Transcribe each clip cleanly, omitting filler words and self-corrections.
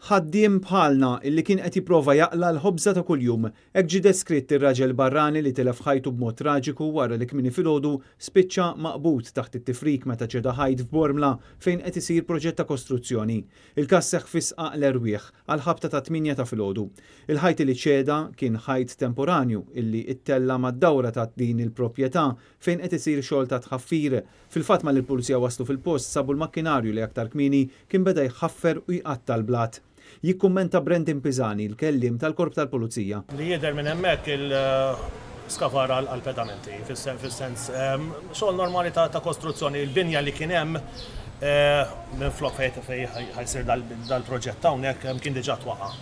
Ħaddiem bħalna illi kien qed jipprova jaqla' l-ħobża ta' kuljum. Hekk ġie deskritt ir-raġel barrani li tilef ħajtu b'mod traġiku wara li kmieni filgħodu spiċċa maqbud taħt it-tifrik meta ċeda ħajt f'Bormla fejn qed isir proġett ta' kostruzzjoni. Il-każ seħħ fi Sqaq l-Erwieħ għall-ħabta tat-tmienja ta' filgħodu. Il-ħajt li ċeda kien ħajt temporanju illi ttella' mad-dawra ta' din il-proprjetà fejn qed isir xogħol ta' tħaffir. Fil-fatt malli l-Pulizija waslu fil-post sabu l-makkinarju li aktar kmieni kien beda jħaffer u jqatta' l-blat. Jikkummenta Brendan Pisani, il-kelliem tal-Korp tal-Pulizija. Li jidher minn hemmhekk il-skavar għall-pedamenti, fis-sens xogħol normali ta' kostruzzjoni. Il-binja li kien hemm minflok fejn ħa jsir dal-proġett hawnhekk kien diġà twaqa'.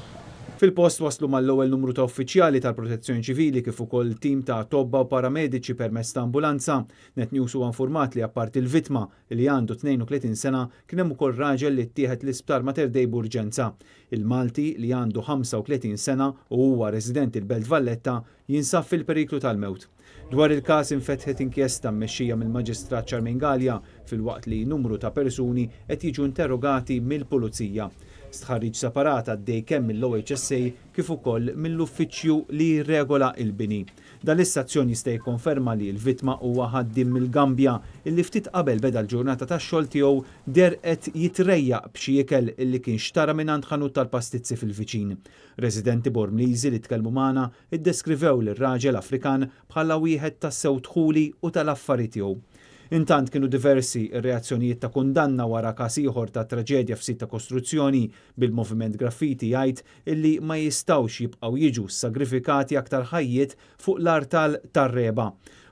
Fil-post waslu mal-ewwel numru ta' uffiċjali tal-Protezzjoni Ċivili kif ukoll tim ta' tobba u paramediċi permezz ta' ambulanza. Net News huwa infurmat li apparti l-vittma, li għandu 32 sena, kien hemm ukoll raġel li ttieħed l-Isptar Mater Dei b'urġenza. Il-Malti, li għandu 35 sena u huwa residenti l-Belt Valletta, jinsab fil-periklu tal-mewt. Dwar il-każ infetħet inkjesta mmexxija mill-Maġistrat Charmaine Galea filwaqt li numru ta' persuni qed jiġu interrogati mill-Pulizija. Stħarriġ separat għaddej kemm mill-OHSA kif ukoll mill-uffiċċju li jirregola l-bini. Dan l-istazzjon jista' jikkonferma li l-vittma huwa ħaddiem mill-Gambja illi ftit qabel beda l-ġurnata tax-xogħol tiegħu deher qed jitrejjaq b'xi ikel illi kien xtara mingħand ħanut tal-pastizzi fil-viċin. Residenti Bormliżi li tkellmu magħna ddeskrivew lir-raġel Afrikan bħala wieħed tassew dħuli u tal-affari tiegħu. Intant kienu diversi r-reazzjonijiet ta' kundanna wara każ ieħor ta' traġedja f'sit ta' kostruzzjoni, bil-Moviment Graffiti jgħid illi ma jistgħux jibqgħu jiġu ssagrifikati aktar ħajjiet fuq l-artal tar-regħba.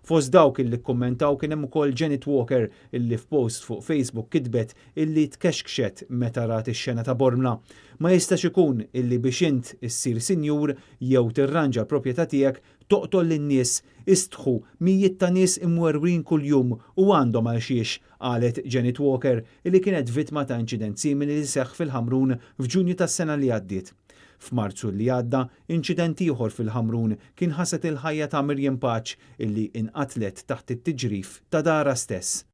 Fost dawk illi kkummentaw kien hemm ukoll Janet Walker illi f'post fuq Facebook kitbet illi tkexkxet meta rat ix-xena ta' Bormla. Ma jistax ikun illi biex int issir sinjur jew tirranġa l-proprjetà tiegħek toqtol lin-nies, istħu, mijiet ta' nies imwerwrin kuljum u għandhom għalxiex, qalet Janet Walker li kienet vittma ta' inċident simili li seħħ fil-Ħamrun f'Ġunju tas-sena li għaddiet. F'Marzu li għadda, inċident ieħor fil-Ħamrun kien ħasad il-ħajja ta' Miriam Pace illi inqatlet taħt it-tiġrif ta' darha stess.